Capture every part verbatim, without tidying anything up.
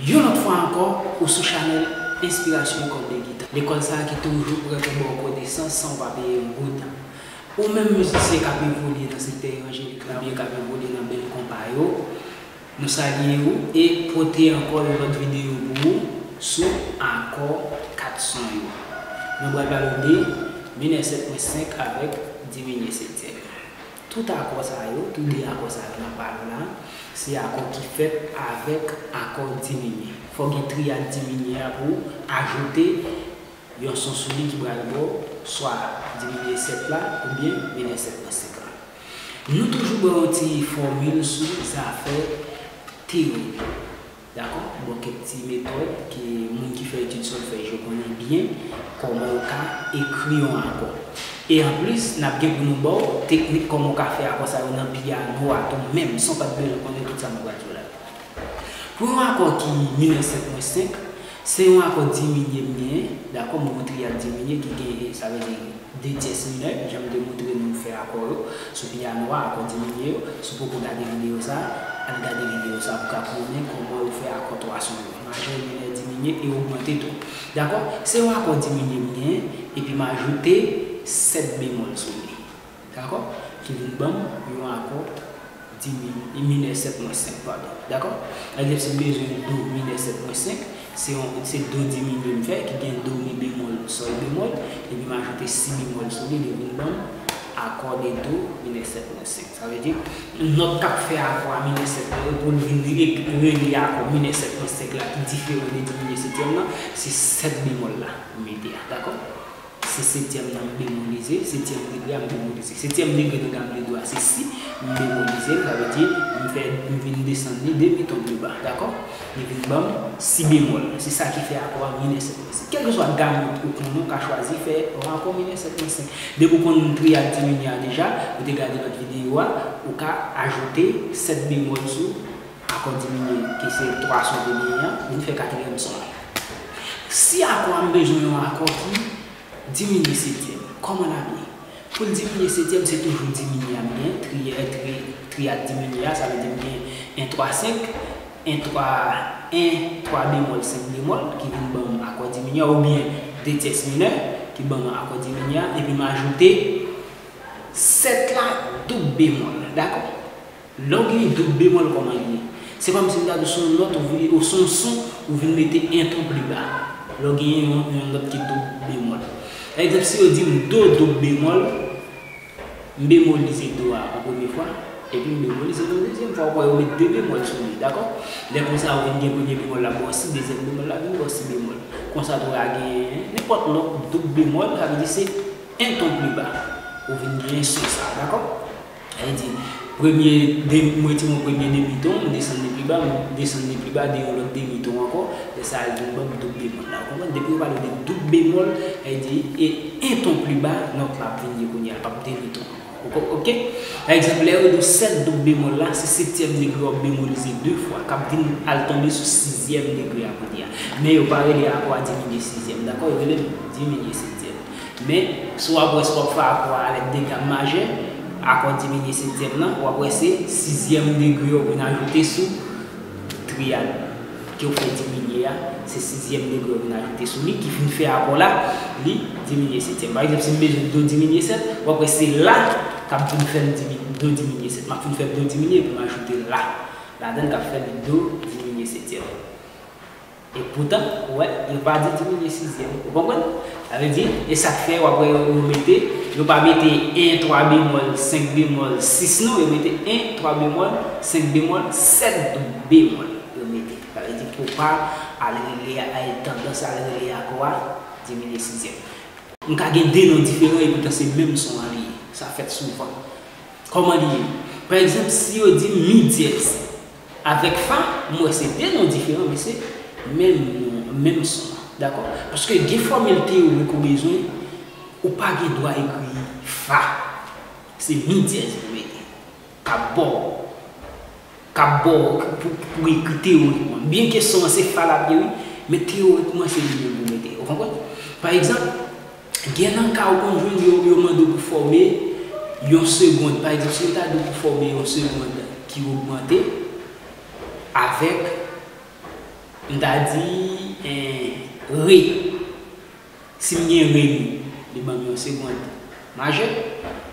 Yon lòt fwa ankò, ou sou chanèl Enspirasyon Kòd de Gita. Lekòl sa a ki toujou prè pou ba w konesans san w pa peye yon goud. Ou menm mizisyen k ap evolye nan sektè evanjelik la oubyen k ap evolye nan bèl konpa yo, nou salye ou e pote ankò yon lòt videyo pou ou sou akò kat son yo. Nou pral pale w de minè sèt pwen senk avèk diminye setyèm. Tout akò sa yo, tou de akò sa yo n ap pale w la, se akò ki fèt avèk akò diminye. Fò w gen triyad diminye a pou w ajoute yon son sou li ki pral ba w swa diminye sèt la oubyen minè sèt pwen senk la. Nou toujou ba w yon ti fòmil sou zafè teyori. Dakò? Bon, kèk ti metòd ke moun ki fè etid sòlfèj yo konnen byen kòman yo ka ekri yon akò. E anplis, n ap gen pou nou ba w teknik kòman w ka fè akò sa yo nan pyano a tou menm, san w pa t bezwen konnen tout sa nou pral di w la. Pou yon akò ki minè sèt pwen senk, se yon akò diminye m genyen, dakò, m gen yon triyad diminye ki genyen, sa vle di, de tyès minè, jan m te montre nou fè akò yo sou pyano a, akò diminye yo. Si w poko gade videyo sa a, al gade videyo sa a pou w ka konnen kòman yo fè akò twa son yo, majè, minè, diminye e ogmante tou. Dakò? Se yon akò diminye m genyen, epi m ajoute sèt bemòl sou li. Dakò? Ki vin ban m yon akò diminye, minè sèt mwen senk, padon. Dakò? Egzanp, si m bezwen do minè sèt mwen senk, se yon, se do diminye m fè, ki gen do, mi bemòl, sòl bemòl, epi m ajoute si bemòl sou li, li vin ban m akò de do minè sèt mwen senk. Sa vle di, nòt k ap fè akò a minè sèt mwen, pou l vin re-, rele akò minè sèt mwen senk la, ki diferan de diminye setyèm nan, se sèt bemòl la m mete a. Dakò? Se setyèm nan m bemolize, setyèm degre a m bemolize. Setyèm degre nan gam de do a se si, m bemolize l, sa vle di m fè, m vin desann li de mi ton pli ba, dakò? Li vin ban m si bemòl. Se sa ki fè akò a minè sèt mwen senk. Kèlkeswa gam ou konnen, ou ka chwazi fè yon akò minè sèt mwen senk. Depi w konn triyad diminye a deja, ou te gade lòt videyo a, ou ka ajoute sèt bemòl sou akò diminye, ki se twa son te genyen an, vin fè katriyèm son an. Si akò a m bezwen yon akò ki diminye setyèm, kòman l ap ye? Pou l diminye setyèm, se toujou diminye a m gen, triyè, tri, triyad diminye a, sa vle di m gen en twa senk, en twa, en twa bemòl senk bemòl, ki vin ban m akò diminye a, oubyen de tyès minè, ki ban m akò diminye a, epi m ajoute sèt la doub bemòl, dakò? Lè w gen doub bemòl, kòman l ye? Se kòmsi m ta di w se yon nòt ou vin, ou se yon son, ou vin mete en ton pli ba. Lè w gen yon, yon nòt ki doub bemòl. Pa egzanp, si yo di m do doub bemòl, m bemolize do a yon premye fwa, epi m bemolize l yon dezyèm fwa, ou wè yo met de bemòl sou li, dakò? Lè konsa, ou vin gen premye bemòl la, ba w si, dezyèm bemòl la, vin ba w si bemòl. Konsa tou, a gen nenpòt nòt doub bemòl, sa vle di se en ton pli ba. Ou vin gen son sa, dakò? Sa vle di, premye, de, m retire yon premye demiton, m desann li pi ba, m desann li pi ba de yon lòt demiton ankò, lè sa a, l vin ban m doub bemòl la. Ou konprann? Depi yo pale de doub bemòl, sa vle di, e en ton pli ba, nòt la ap vin ye kounye a, l p ap demiton. Ou ko-, oke? Pa egzanp, lè yo di w sèt doub bemòl la, se setyèm degre w ap bemolize de fwa, k ap vin al tonbe sou sizyèm degre a kounye a. Men yo pa rele akò a diminye sizyèm, dakò? Yo rele l diminye setyèm. Men, si w ap wè, si w ap fè akò a avèk de gam majè, akò diminye setyèm nan, w ap wè se sizyèm degre yo vin ajoute sou triyad ke w fè diminye a, se sizyèm degre yo vin ajoute sou li, ki fin fè akò la, li diminye setyèm. Pa egzanp, si m bezwen do diminye sèt, w ap wè se la k ap vin fè l dimi-, do diminye sèt. M ap fin fè do diminye, epi m ajoute la ladan l, k ap fè l do diminye setyèm. E poutan, ou wè, yo pa di diminye sizyèm. Ou konprann? Sa vle di, e sa k fè w ap wè yo, yo mete, yo pa mete en twa bemòl, senk bemòl, sis non, yo mete en twa bemòl, senk bemòl, sèt bemòl yo mete. Sa vle di, pou pa al rele, al tandans al rele akò a diminye sizyèm. M ka gen de non diferan, e poutan se menm son an li ye. Sa fèt souvan. Kòman li ye? Pa egzanp, si yo di mi dyèz avèk fa, m wè se de non diferan, men se menm non, menm son an. Dakò? Paske gen fòmil teyorik ou bezwen, ou pa gen dwa ekri fa. Se mi dyèz pou mete. K ap ba w, k ap ba w pou, pou ekri teyorikman. Byenke son an se fa l ap ye, wi, men teyorikman se li menm pou mete. Ou konprann? Pa egzanp, gen nan ka ou konn jwenn yo, yo mande w pou fòme yon segond. Pa egzanp, si yo ta di w pou fòme yon segond ki ogmante avèk M ta di, eh, re. Si m gen re mi, li ban m yon segond majè.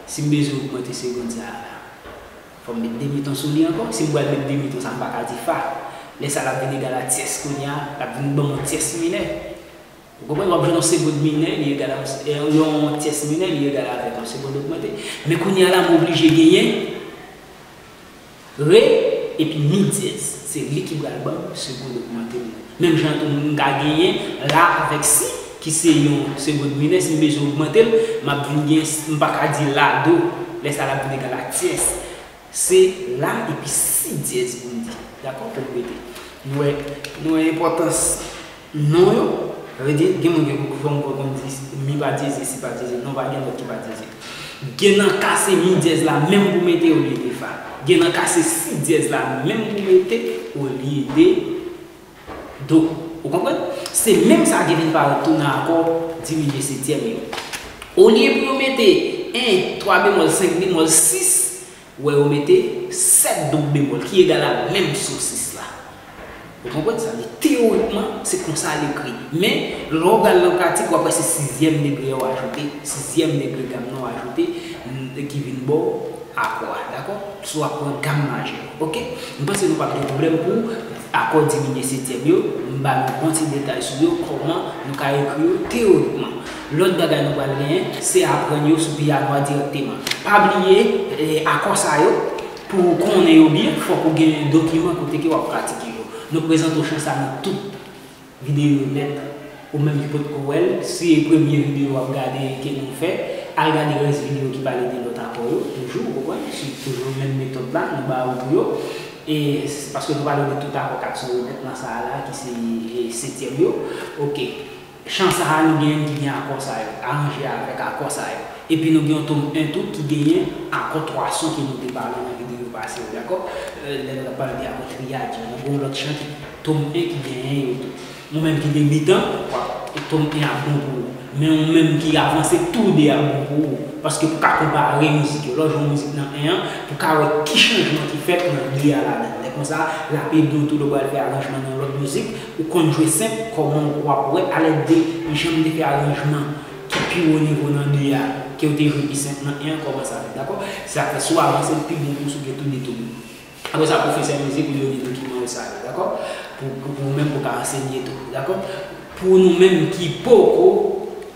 Si m bezwen ogmante segond sa a la, fò m met demi ton sou li ankò. Si m pral met demi ton sa, m pa ka di fa. Lè sa l ap vin egal a tyès kounye a, l ap vin ban m yon tyès minè. Ou konprann? W ap jwenn yon segond minè, li egal a yon, yon tyès minè, li egal avèk yon segond ogmante. Men kounye a la, m oblije genyen re epi mi dyèz. Se li ki pral ban m segond ogmante m nan. Menm jan tou, m ka genyen la avèk si, ki se yon segond minè. Si m bezwen ogmante l, m ap vin gen, m pa ka di la do. Lè sa l ap vin egal a tyès. Se la epi si dyèz pou m di. Dakò? Pou m rete. Nou wè, nou wè enpòtans non yo. Sa vle di, gen moun ki konn, konn di mi pa dyeze, si pa dyeze. Non, pa gen nòt ki pa dyeze. Gen nan ka se mi dyèz la menm pou mete olye de fa. Gen nan ka se si dyèz la menm pou mete olye de do. Ou konprann? Se menm sa ki vin parèt tou nan akò diminye setyèm yo. Olye pou yo mete en, twa bemòl, senk bemòl, sis, ou wè yo mete sèt doub bemòl, ki egal a menm son sis la. Ou konprann sa? Li teyorikman, se konsa l ekri. Men, lè w pral nan pratik, w ap wè se sizyèm degre a w ajoute, sizyèm degre gam nan w ajoute, n-, ki vin ba w akò a, dakò? Si w ap pran gam majè, oke? M panse nou p ap gen pwoblèm pou akò diminye setyèm yo. M ba nou bon ti detay sou yo, kòman nou ka ekri yo teyorikman. Lòt bagay nou pral genyen, se aprann yo sou pyano a dirèkteman. Pa bliye, eh, akò sa yo, pou w konnen yo byen, fòk ou gen dokiman kote ke w ap pratike yo. Nou prezante w chan sa nan tout videyo nèt. Ou menm ki potko wè l, si e premye videyo w ap gade ke nou fè, al gade rès videyo ki pale de lòt akò yo, toujou, ou konprann? Se toujou menm metòd la, nou ba ou pou yo. E s-, paske nou pale de tout akò kat son yo nèt nan sa a la, ki se, e, setyèm yo. Oke. Chan sa a, nou gen ki gen akò sa yo, aranje avèk akò sa yo. Epi nou gen yon tom en tou ki genyen akò twa son ke nou te pale nan videyo pase yo, dakò? Eh, lè nou t ap pale de akò triyad yo, nou gen yon lòt chan ki tom en ki genyen yo tou. Ou menm ki demitan, w ap, tom en ap bon pou ou. Men ou menm ki avanse, tou de ap bon pou ou. Paske pou ka konpare mizik yo, lè w jwe yon mizik nan en an, pou ka wè ki chanjman ki fèt nan de a ladan l. Lè konsa, l ap ede w tou lè w pral fè aranjman nan lòt mizik, ou konn jwe senp, kòman w ap wè, alèd de jan m te fè aranjman ki pi wo nivo nan de a, ke w te jwe pi senp nan en an, kòman sa fèt, dakò? Se sa k fè, si w avanse, l pi bon pou w si w gen tou de tou. Apre sa, pwofesè mizik ou yo gen dokiman yo sa yo, dakò? Pou, pou, pou ou menm pou w ka ansenye tou, dakò? Pou nou menm ki poko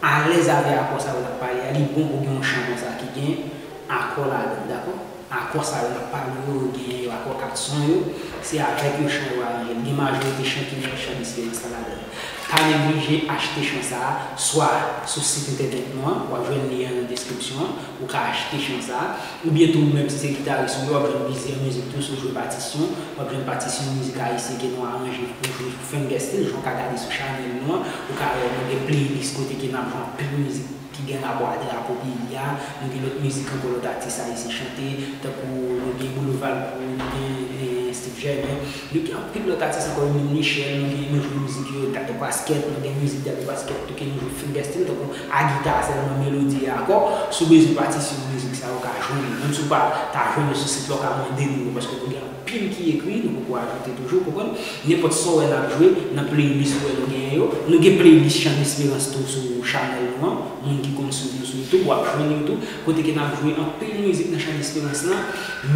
alèz avè akò sa yo n ap pale a, li bon pou gen yon chan konsa ki gen akò ladan l, dakò? Akò sa yo n ap pale yo, yo genyen yo, akò kat son yo, se avèk yo chan yo aranje. Gen majorite chan ki gen chan esperans lan ladan l. Pa neglije achte chan sa a, swa sou sit entènèt nou an, w ap jwenn li an nan deskripsyon an, ou ka achte chan sa a, oubyen tou, menm si se gitaris ou ye, w ap jwenn plizyè mizik tou, si w jwe patisyon, w ap jwenn patisyon mizik ayisyen ke nou aranje pou jwe fingerstyle, jan w ka gade sou chanèl nou an, ou ka wè nou gen playlist kote ke n ap jwe anpil mizik ki gen rapò a drapo peyi a. Nou gen lòt mizik ankò, lòt atis ayisyen chante, tankou nou gen Boulou Valcourt, nou gen, eh, Steve Germain. Nou gen anpil lòt atis ankò, Emeline Michel, nou gen, nou jwe mizik yo, Dadou Pasquet, nou gen mizik Dadou Pasquet tou ke nou jwe fingerstyle, tankou a gita sèlman, melodi, akò. Si w bezwen patisyon mizik sa yo, w ka jwenn yo. Menm si w pa ta jwenn yo sou sit la, w ka mande nou yo, paske nou gen anpil ki ekri, nou poko ajoute toujou, konprann? Nenpòt sa w wè n ap jwe, nan playlist ou wè nou genyen yo. Nou gen playlist Chan Desperans tou sou chanèl nou an. Moun ki konn swiv nou sou YouTube, w ap jwenn yo tou. Kote ke n ap jwe anpil mizik nan Chan Desperans lan.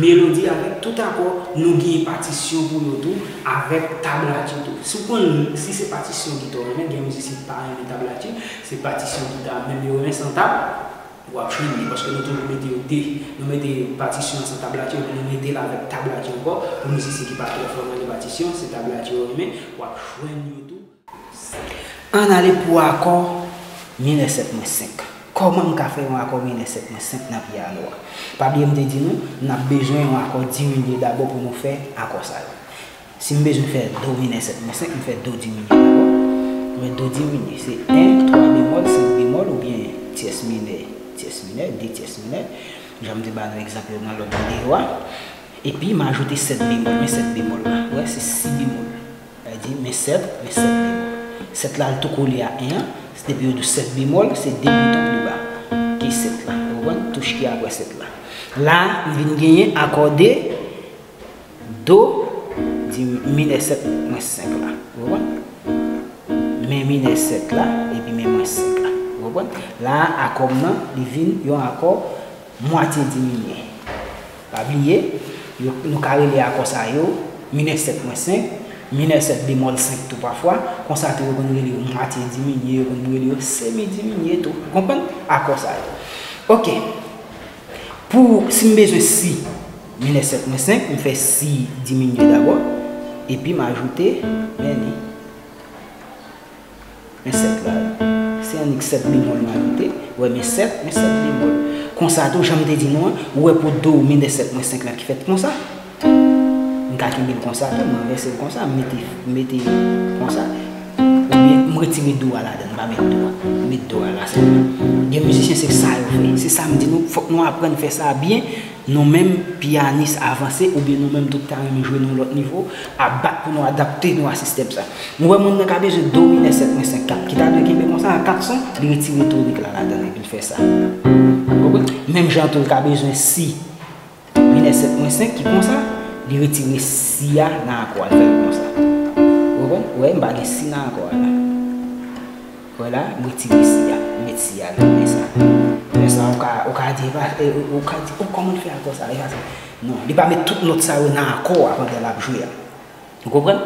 Melodi avèk tout akò, nou gen patisyon pou yo tou, avèk tablatye tou. Si w konn, si se patisyon gita w renmen, gen mizisyen ki pa renmen tablatye, se patisyon gita menm yo renmen san tab. W ap jwenn li, paske nou toujou mete yo de. Nou mete patisyon an san tablatye, epi nou mete l avèk tablatye ankò. Pou mizisyen ki pa twò fò nan li patisyon, se tablatye yo renmen, w ap jwenn yo tou. Ann ale pou akò minè sèt mwen senk. Kòman m ka fè yon akò minè sèt mwen senk nan pyano a? Pa bliye m te di nou, n ap bezwen yon akò diminye dabò pou nou fè akò sa yo. Si m bezwen fè do minè sèt mwen senk, m fè do diminye dabò. Mwen do diminye, se en, twa bemòl, senk bemòl, oubyen tyès minè, tyès minè, de tyès minè. Jan m te ba nou egzanp yo nan lòt videyo a. Epi m ajoute sèt bemòl, men sèt bemòl la. Ou wè, se si bemòl. Sa vle di, men sèt, men sèt bemòl. Sèt la, l tou kole a en an. Depi yo di w sèt bemòl, se de piton pli ba ke sèt la. Ou konprann? Touch ki apre sèt la. La, m vin genyen akò de do, di minè sèt mwens senk la. Ou konprann? Men minè sèt la, epi men mwens senk la. Ou konprann? La, akò m nan, li vin yon akò mwatye diminye. Pa bliye, yo, nou ka rele akò sa yo minè sèt mwens senk, minè sèt bemòl senk tou pafwa, konsa tou yo konn rele yo mwatye diminye, yo konn rele yo semi diminye tou. Ou konprann? Akò sa yo. Ok. Pou, si m bezwen si minè sèt mwens senk, m fè si diminye dabò, epi m ajoute men li. Men sèt la, se annik sèt bemòl m ajoute. Wè, men sèt, men sèt bemòl. Konsa tou, jan m te di nou an, ou wè pou do minè sèt mwens senk la ki fèt konsa. M ka kenbe l konsa tou, m ranvèse l konsa, m mete, m mete konsa. Oubyen m retire do a ladan, m pa met do a. M met do a la sèlman. Gen mizisyen se sa yo fè. Se sa m di nou, fòk nou aprann fè sa byen. Nou menm, pyanis avanse, oubyen nou menm tout ta renmen jwe nan yon lòt nivo, ap bat pou nou adapte nou a sistèm sa. Nou wè moun nan ka bezwen do minè sèt mwens senk kat, ki ta dwe kenbe konsa an kat son, li retire tonik la ladan l epi l fè sa. Ou konprann? Menm jan tou l ka bezwen si minè sèt mwens senk ki konsa, li retire si a nan akò a, l fè l konsa. Ou konprann? Ou wè, m pa gen si nan akò a la. Wè la, m retire si a, m met si a nan men sa. Lè sa, ou ka, ou ka di, e pa, e, ou ka di, o, kòman l fè akò sa? E pa sa. Non, li pa met tout nòt sa yo nan akò a pandan l ap jwe a. Ou konprann?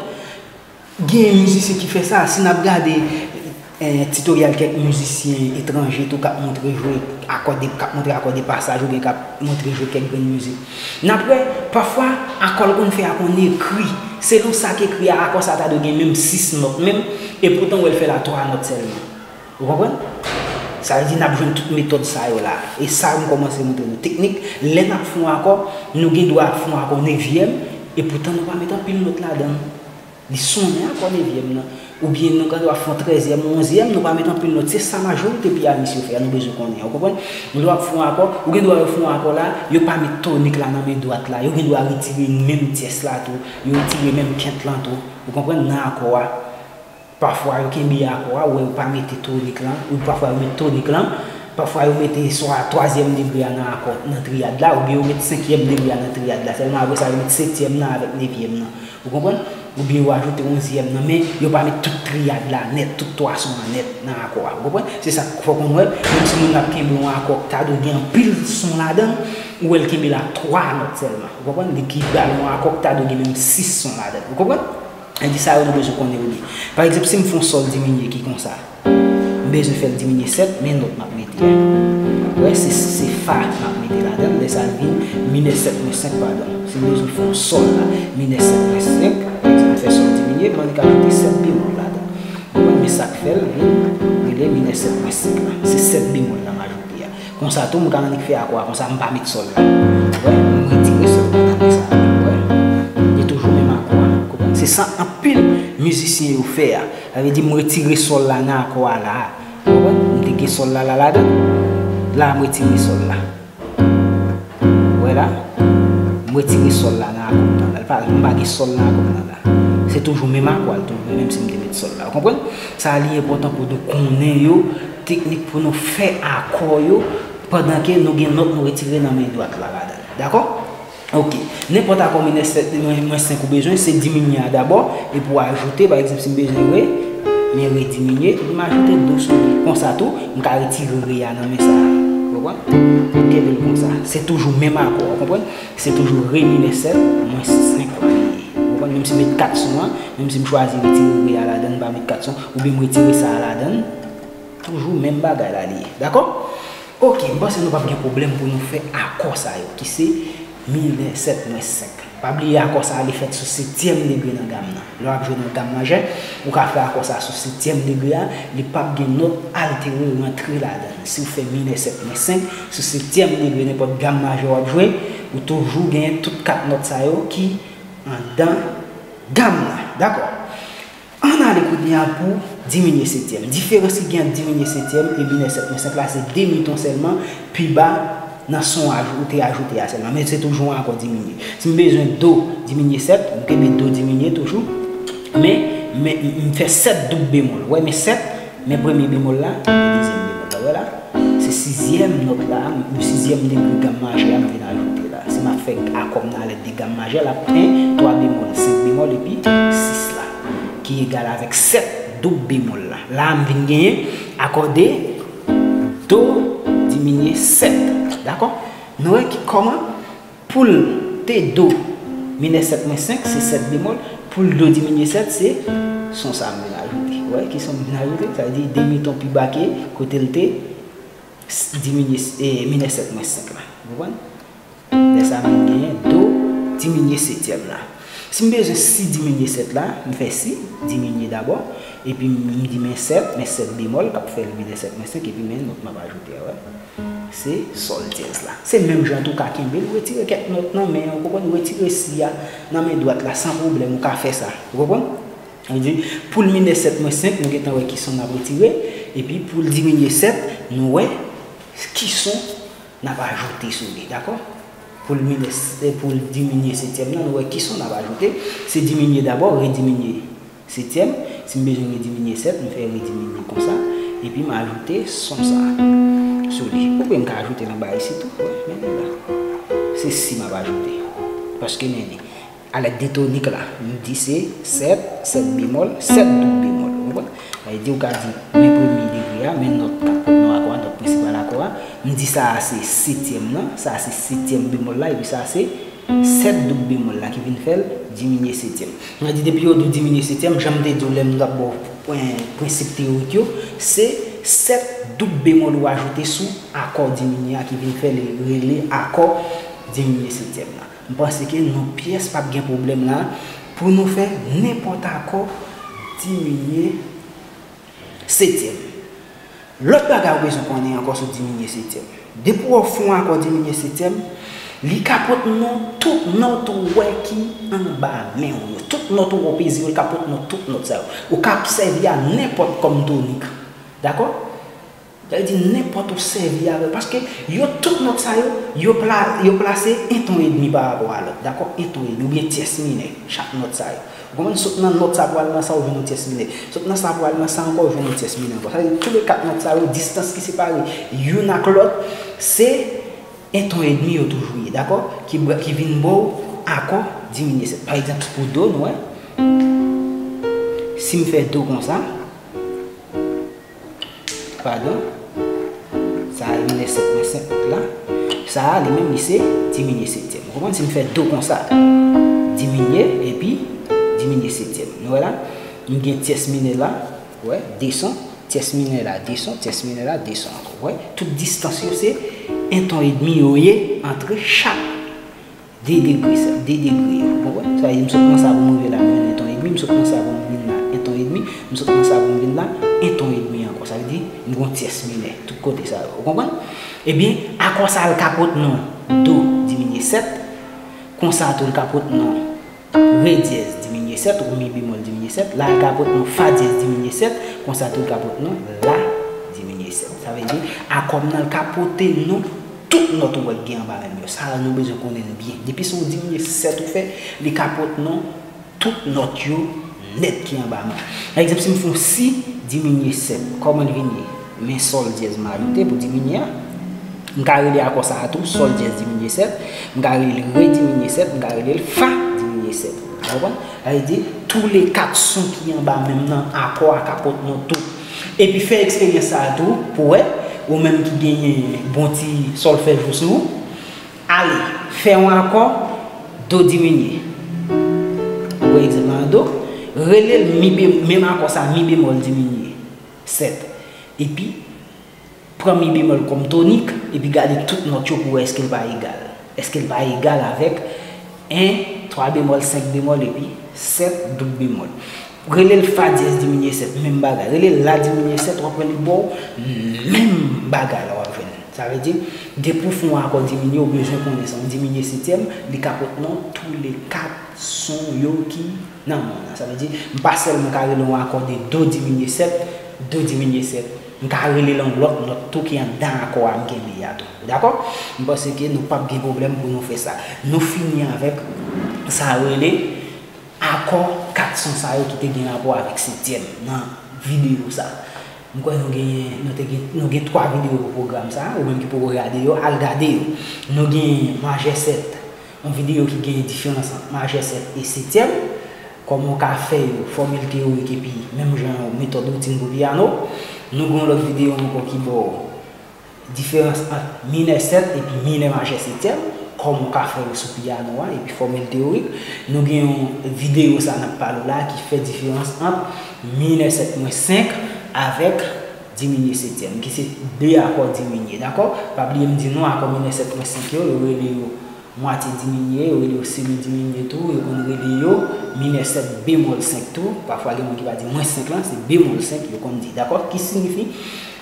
Gen mizisyen ki fè sa, si n ap gade, eh, titoryal kèk mizisyen etranje tou k ap montre jwe akò de, k ap montre akò de pasaj oubyen k ap montre jwe kèk grenn mizik. N ap wè, pafwa, akò l konn fè a konn ekri. Selon sa k ekri a, akò sa ta dwe gen menm sis nòt menm, epoutan w wè l fè l a twa nòt sèlman. Ou konprann? Sa vle di n ap jwenn tout metòd sa yo la. E sa m kòmanse montre nou teknik. Lè n ap fè yon akò, nou gen dwa ap fè yon akò nevyèm, epoutan nou pa met anpil nòt ladan l. Li sonnen akò nevyèm nan. Oubyen nou gen dwa ap fè yon trèzyèm, yon onzyèm, nou pa met anpil nòt. Se sa majorite pyanis yo fè a, nou bezwen konnen. Ou konprann? Nou dwa ap fè yon akò, ou gen dwa yo fè yon akò la, yo pa met tonik la nan men dwat la. Yo gen dwa retire menm tyès la tou, yo retire menm kent lan tou. Ou konprann? Nan akò a. Pafwa, yo kenbe akò a, ou wè yo pa mete tonik lan, ou pafwa yo met tonik lan, pafwa yo mete swa twazyèm degre a nan akò, nan triyad la, oubyen yo met senkyèm degre a nan triyad la, sèlman apre sa yo met setyèm nan avèk nevyèm nan. Ou konprann? Oubyen yo ajoute onzyèm nan, men yo pa met tout triyad la nèt, tout twa son an nèt nan akò a. Ou konprann? Se sa k fè w konn wè, menm si moun nan ap kenbe yon akò k ta dwe gen anpil son ladan l, ou wè l kenbe la twa nòt sèlman. Ou konprann? Li ki ba l yon akò k ta dwe gen menm sis son ladan l. Ou konprann? Epi sa yo nou bezwen konnen yo byen. Pa egzanp, si m fè yon sòl diminye ki konsa, m bezwen fè l diminye sèt, men nòt m ap mete a. Wè, se, se fa m ap mete ladan l, lè sa l vin minè sèt mwens senk, padon. Si m bezwen fè yon sòl la, minè sèt mwens senk, pa egzanp, m fè sòl diminye, m annik ajoute sèt bemòl ladan l. Ou konprann, men sa k fè l vin rele minè sèt mwens senk la. Se sèt bemòl la m ajoute a. Konsa tou, m ka annik fè akò a konsa, m pa met sòl la. Ou wè, m retire sòl la nan men sa. Ou wè, li toujou menm akò a. Konprann? Se sa anpil mizisyen yo fè a. Sa vle di, m retire sòl la nan akò a la a. Ou konprann? M te gen sòl la la ladan. La, m retire sòl la. Ou wè la? M retire sòl la nan akò m nan la. Li pa, m pa gen sòl nan akò m nan la. Se toujou menm akò a l toujou, menm si m te met sòl la. Ou konprann? Sa li enpòtan pou nou konnen yo, teknik pou nou fè akò yo, pandan ke nou gen nòt nou retire nan men dwat la ladan l. Dakò? Ok. Nenpòt akò minè sèt, mwens senk ou bezwen, se diminye a dabò, epi w ajoute, pa egzanp, si m bezwen re, men re diminye, epi m ajoute do sou li. Konsa tou, m ka retire re a nan men sa a. Ou konprann? M kenbe l konsa. Se toujou menm akò, ou konprann? Se toujou re minè sèt, mwens senk la li ye. Ou konprann? Menm si m met kat son an, menm si m chwazi retire re a ladan l, m pa met kat son, oubyen m retire sa a ladan l, toujou menm bagay la li ye. Dakò? Ok, m panse nou p ap gen pwoblèm pou nou fè akò sa yo, ki se minè sèt mwens senk. Pa bliye akò sa a, li fèt sou setyèm degre nan gam nan. Lè w ap jwe nan gam majè, ou ka fè akò sa a sou setyèm degre a, li p ap gen nòt altere rantre ladan l. Si w fè minè sèt mwens senk sou setyèm degre nenpòt gam majè w ap jwe, ou toujou gen tout kat nòt sa yo ki anndan gam nan. Dakò? Ann ale kounye a pou diminye setyèm. Diferans ki gen ant diminye setyèm e minè sèt mwens senk la, se demi ton sèlman pi ba nan son ou te ajoute a sèlman. Men se toujou yon akò diminye. Si m bezwen do diminye sèt, m kenbe do diminye toujou. Men, men m fè sèt doub bemòl. Ou wè, men sèt, men premye bemòl la, men dezyèm bemòl la. Ou wè la? Se sizyèm nòt la, m sizyèm degre gam majè a, m vin ajoute la. Si m ap fè akò m nan lèt de gam majè, l ap en, twa bemòl, senk bemòl. bemòl epi sis la, ki egal avèk sèt doub bemòl la. La a m vin genyen akòde do diminye sèt. Dakò? Nou wè ki, kòman pou l te do minè sèt mwens senk, se sèt bemòl. Pou l do diminye sèt, se son sa m vin ajoute. Ou wè ki son m vin ajoute? Sa vle di demi ton pi ba ke kote l te s- diminye, e, minè sèt mwens senk la. Ou konprann? Lè sa a, m vin genyen do diminye setyèm la. Si m bezwen si diminye sèt la, m fè si, diminye dabò, epi m di men sèt, men sèt bemòl k ap fè l minè sèt mwens senk, epi men nòt m ap ajoute a, wè. Se sòl dyèz la. Se menm jan tou, ou ka kenbe l, retire kèk nòt nan men an, ou konprann, retire si a nan men dwat la san pwoblèm, ou ka fè sa. Ou konprann? Sa vle di, pou l minè sèt mwens senk, nou gentan wè ki son n ap retire, epi pou l diminye sèt, nou wè ki son n ap ajoute sou li, dakò? Pou l minè, pou l diminye setyèm nan, nou wè ki son n ap ajoute. Se diminye dabò, rediminye setyèm. Si m bezwen rediminye sèt, m fè rediminye konsa. Epi m ajoute son sa a sou li. Ou kwè m ka ajoute l anba isit tou? Wè, men li la. Se si m ap ajoute. Paske men li. Alèd de tonik la, m di se sèt, sèt bemòl, sèt doub bemòl. Ou konprann? Sa vle di ou ka di men premye degre a, men nòt k ap pot nan akò a, nòt prensipal akò a. M di sa a se setyèm nan, sa a se setyèm bemòl la, epi sa a se sèt doub bemòl la ki vin fè l diminye setyèm. Mwen di depi yo di w diminye setyèm, jan m te di w lè m t ap ba w pwen, prensip teyorik yo, se sèt doub bemòl ou ajoute sou akò diminye a ki vin fè l rele akò diminye setyèm la. M panse ke nou pyès p ap gen pwoblèm la pou nou fè nenpòt akò diminye setyèm. Lòt bagay ou bezwen konnen ankò sou diminye setyèm. Depi w fè yon akò diminye setyèm, li ka pot non tout nòt ou wè ki anba men w yo. Tout nòt ou wè w peze yo, li ka pot non tout nòt sa yo. Ou ka sèvi a nenpòt kòm tonik. Dakò? Sa vle di nenpòt ou sèvi avè l. Paske yo tout nòt sa yo, yo, pla, yo plase en ton edmi pa rapò a lòt. Dakò? En ton edmi oubyen tyès minè, chak nòt sa yo. Ou konprann? Sot nan nòt sa pou al nan sa, ou jwenn yon tyès minè. Sot nan sa pou al nan sa ankò, ou jwenn yon tyès minè ankò. Sa vle di tou le kat nòt sa yo, distans ki separe youn ak lòt, se en ton edmi yo toujou ye, dakò? Ki, ki vin ba w akò diminye sèt. Pa egzanp, pou do, nou wè. Si m fè do konsa, Padon. Sa a minè sèt mwens senk la. Sa a li menm li se diminye setyèm. Ou konprann? Si m fè do konsa, diminye, epi diminye setyèm. Nou wè la? M gen tyès minè la, wè, de son, tyès minè la, de son, tyès minè la, de son ankò. Wè, tout distans yo se en ton edmi yo ye antre chak de degre sa, de degre yo. Ou konprann? Sa vle di m sot nan sa pou m rive la, m jwenn en ton edmi, m sot nan sa pou m vin la, en ton edmi, m sot nan sa pou m vin la, en ton edmi ankò. Sa vle di, m gon tyès minè, tout kote sa yo. Ou konprann? Ebyen, akò sa a l ka pot non do diminye sèt, konsa tou l ka pot non re dyèz diminye sèt, ou mi bemòl diminye sèt, la l ka pot non fa dyèz diminye sèt, konsa tou l ka pot non la diminye sèt. Sa vle di, akò m nan l ka pote non tout nòt ou wè k gen anba men l yo. Sa a nou bezwen konnen l byen. Depi se yon diminye sèt ou fè, li ka pot non tout nòt yo nèt ki anba men l. Pa egzanp, si m fè yon si diminye sèt, kòman l vin ye? Men sòl dyèz m ajoute pou diminye a. M ka rele akò sa a tou sòl dyèz diminye sèt, m ka rele l re diminye sèt, m ka rele l fa diminye sèt. Ou konprann? Sa vle di, tou le kat son ki anba menm nan akò a ka pot non tou. Epi fè eksperyans sa a tou pou wè, ou menm ki genyen bon ti sòlfèj ou sou ou, ale, fè yon akò do diminye. Ou wè egzanp la an do, rele l mi be, menm akò sa, mi bemòl diminye sèt. Epi, pran mi bemòl kòm tonik, epi gade tout nòt yo pou wè èske l pa egal. Èske l pa egal avèk en, twa bemòl, senk bemòl, epi sèt doub bemòl. Rele l fa dyèz diminye sèt, menm bagay. Rele l la diminye sèt, w ap wè li ba w menm bagay la w ap jwenn. Sa vle di, depi w fè yon akò diminye, ou bezwen konnen sa. Yon diminye setyèm, li ka pot non tou le kat son yo ki nan mo nan. Sa vle di, m pa sèlman ka rele yon akò de do diminye sèt, do diminye sèt. M ka rele l yon lòt nòt tou ki anndan akò a m kenbe a tou. Dakò? M panse ke nou p ap gen pwoblèm pou nou fè sa. Nou fini avèk sa yo rele akò kat son sa yo ki te gen rapò avèk setyèm nan videyo sa. M kwè nou gen, nou te gen, nou gen twa videyo pou pwogram sa. Ou menm ki poko gade yo, al gade yo. Nou gen majè sèt, yon videyo ki gen diferans ant majè sèt e setyèm. Kòman w ka fè yo, fòmil teyorik epi menm jan yo, metòd woutin pou pyano. Nou gen yon lòt videyo ankò ki ba w diferans ant minè sèt epi minè majè setyèm, kòman w ka fè yo sou pyano a, epi fòmil teyorik. Nou gen yon videyo sa n ap pale w la ki fè diferans ant minè sèt mwens senk avèk diminye setyèm, ki se de akò diminye, dakò? Pa bliye m di nou akò minè sèt mwens senk yo, yo rele yo mwatye diminye, yo rele yo semi diminye tou, yo konn rele yo minè sèt bemòl senk tou. Pafwa gen moun ki pa di mwens senk lan, se bemòl senk yo konn di, dakò? Ki siyifi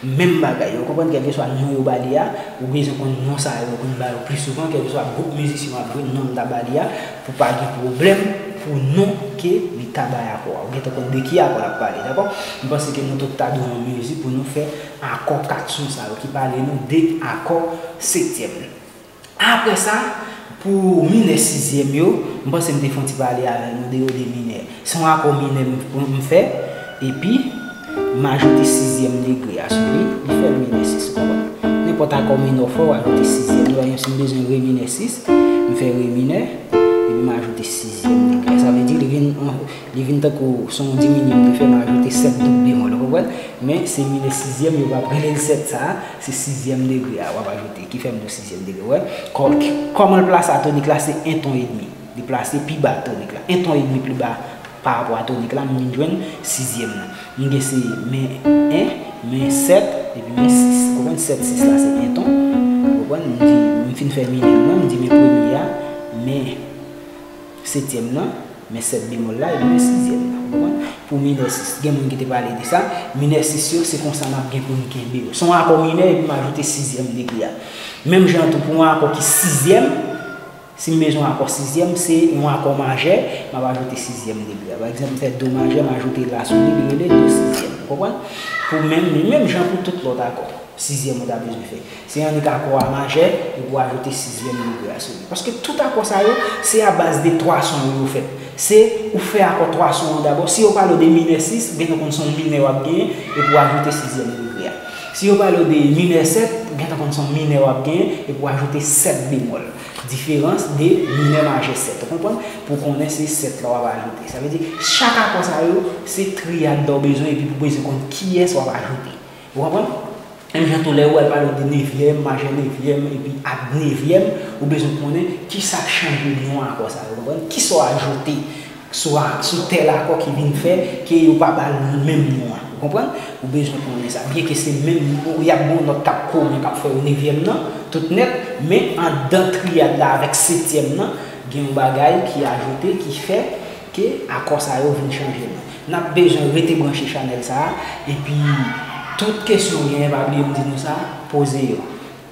menm bagay. Ou konprann, kèlkeswa non yo ba li a, ou bezwen konn non sa yo, yo konn ba yo pli souvan, kèlkeswa gwoup mizisyen w ap jwe, non l ta ba li a, pou pa gen pwoblèm pou non ke li ta bay akò a. Ou gentan konn de ki akò l ap pale, dakò? M panse ke nou tout ta dwe yon mizik pou nou fè akò kat son sa yo ki pale nou de akò setyèm. Apre sa, pou minè sizyèm yo, m panse m te fè yon ti pale avè nou de yo de minè. Se yon akò minè m, m fè, epi m ajoute sizyèm degre a sou li, li fè l minè sis, ou konprann? Nenpòt akò minò w fè, w ajoute sizyèm. Nou wè, menm si m bezwen re minè sis, m fè re minè, epi m ajoute sizyèm degre. Sa vle di, li vin, li vin tankou se yon diminye m te fè, m ajoute sèt doub bemòl, ou konprann? Men se minè sizyèm, yo p ap rele l sèt sa a, se sizyèm degre a w ap ajoute, ki fè m di w sizyèm degre, wè. Kò-, kòman l plase a tonik la, se en ton edmi. Li plase pi ba tonik la. En ton edmi pli ba pa rapò a tonik la, m vin jwenn sizyèm nan. M gen se men en, men sèt, epi men sis. Ou konprann? Sèt, sis la se en ton. Ou konprann? M di, m fin fè minè m nan, m di men premye a, men setyèm nan, men sèt bemòl la, epi men sizyèm nan. Ou konprann? Pou minè sis. Gen moun ki te pale de sa. Minè sis yo, se konsa n ap gen pou n kenbe yo. Se yon akò minè, epi m ajoute sizyèm degre a. Menm jan tou, pou yon akò ki sizyèm, si m bezwen yon akò sizyèm, se yon akò majè, m ap ajoute sizyèm degre a. Pa egzanp, m fè do majè, m ajoute la sou li, li rele do sizyèm. Ou konprann? Pou menm, menm jan pou tout lòt akò sizyèm ou ta bezwen fè. Se annik akò a majè, epi w ajoute sizyèm degre a sou li. Paske tout akò sa yo, se a baz de twa son yo yo fèt. Se ou fè akò twa son an dabò. Si yo pale w de minè sis, ou gentan konn se yon minè w ap genyen, epi w ajoute sizyèm degre a. Si yo pale w de minè sèt, ou gentan konn se yon minè w ap genyen, epi w ajoute sèt bemòl. Diferans de minè majè sèt. Ou konprann? Pou konnen se sèt la w ap ajoute. Sa vle di, chak akò sa yo, se triyad la w bezwen, epi pou bezwen konn kiyès w ap ajoute. Ou konprann? Menm jan tou lè ou wè l pale w de nevyèm, majè nevyèm, epi ak nevyèm, ou bezwen konnen kisa k chanje non akò sa yo, ou konprann? Kisa w ajoute sou a, sou tèl akò ki vin fè ke yo pa ba l menm non an, ou konprann? Ou bezwen konnen sa. Byenke se menm, y ap gen yon nòt k ap komen k ap fè yo nevyèm nan, tout nèt, men anndan triyad la avèk setyèm nan, gen yon bagay ki ajoute, ki fè ke akò sa yo vin chanje non. N ap bezwen rete branche chanèl sa a, epi tout kesyon w genyen, pa bliye m di nou sa, poze yo.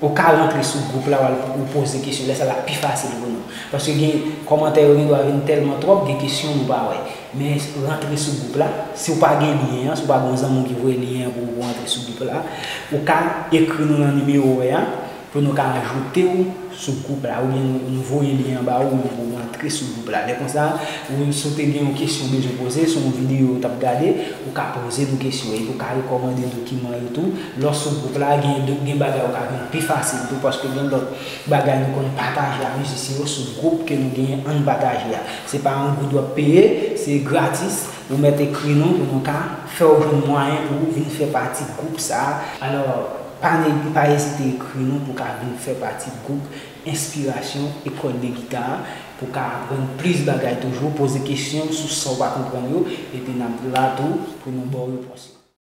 Ou ka rantre sou gwoup la, w al, ou poze kesyon, lè sa l ap pi fasil pou nou. Paske gen kòmantè yo gen dwa vin tèlman twòp, gen kesyon nou pa wè. Men rantre sou gwoup la, si w pa gen lyen an, si w pa gen yon zanmi w ki voye lyen an pou ou rantre sou gwoup la, ou ka ekri nou nan nimewo w wè a, pou nou ka ajoute w sou gwoup la, oubyen nou, nou voye lyen an ba ou, ou antre sou gwoup la. Lè konsa, ou, si w te gen yon kesyon w bezwen poze, se yon videyo w t ap gade, ou ka poze nou kesyon, epi ou ka rekòmande dokiman yo tou. Lè w sou gwoup la, gen, gen bagay ou ka jwenn pi fasil tou, paske gen lòt bagay nou konn pataje a mizisyen yo sou gwoup ke nou genyen Ann Pataje a. Se pa yon goud w ap peye, se gratis. Ou mèt ekri nou pou nou ka fè w jwenn mwayen pou w vin fè pati gwoup sa a. Alò, pa ne-, pa ezite ekri nou pou w ka vin fè pati gwoup Enspirasyon Ekòl de Gita a, pou w ka aprann plis bagay toujou, poze kesyon sou sa w pa konprann yo, epi n ap la tou pou nou ba w repons yo.